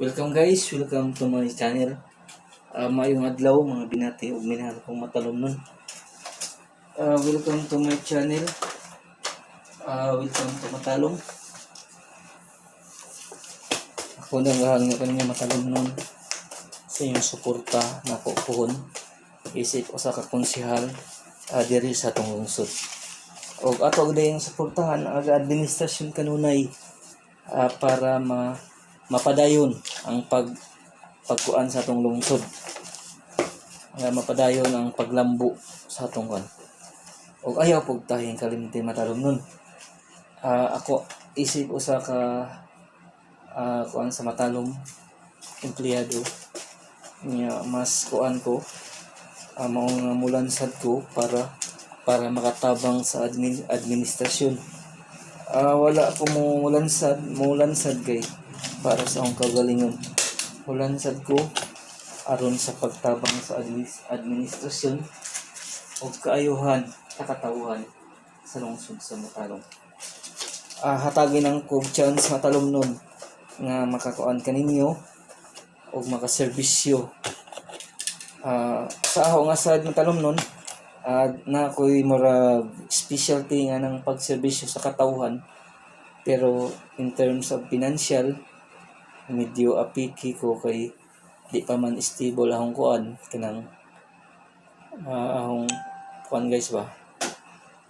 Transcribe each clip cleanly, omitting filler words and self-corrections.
Welcome guys, welcome to my channel. Maayong adlaw, mga binati ug minahal kong matalomnon. Welcome to my channel. Welcome to Matalom. Ako nang nga kaninyo, matalomnon, sa inyong suporta nako puhon isip usa ka konsehal diri sa atong lungsod. Og ato gid suportahan ang administrasyon kanunay para mapadayon ang pagkuan sa atong lungsod. Nga mapadayon ang paglambo sa atong kuan. Og ayaw pug tahing kalimti, matalomnon. Ako isip usa ka kuan sa Matalom, empleyado niya, mas kuan ko, mao nga mulansad ko para makatabang sa administrasyon. Wala ko mo lansad kay para sa akong kagalingon. Mulansad ko aron sa pagtabang sa administrasyon o kaayuhan sa katawhan sa lungsod sa Matalom. Hatagin ang kog chance, matalomnon, nga makakuan kaninyo o makaserbisyo. Sa ako nga side, matalomnon, na ako'y murag specialty nga ng pagserbisyo sa katawhan, pero in terms of financial medyo apiki ko kay di pa man stable akong kuan, kanang akong kuan guys ba.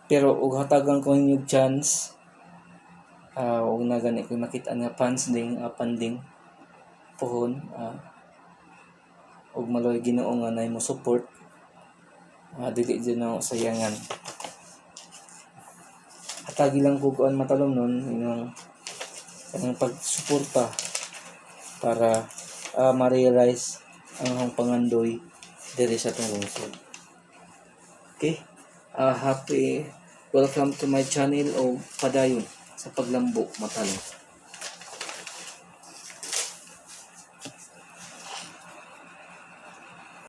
Pero og hatagan ko ninyo chance, og na gani ko makita nga funding puhon, og maluoy Ginoo nga nay mo support, dili jud na sayangan. Hatagi lang ko kuan, matalomnon, inyong kanang pagsuporta para ma-realize ang akong pangandoy diri sa atong lungsod. Okay? Happy welcome to my channel o padayon sa paglambo, Matalom.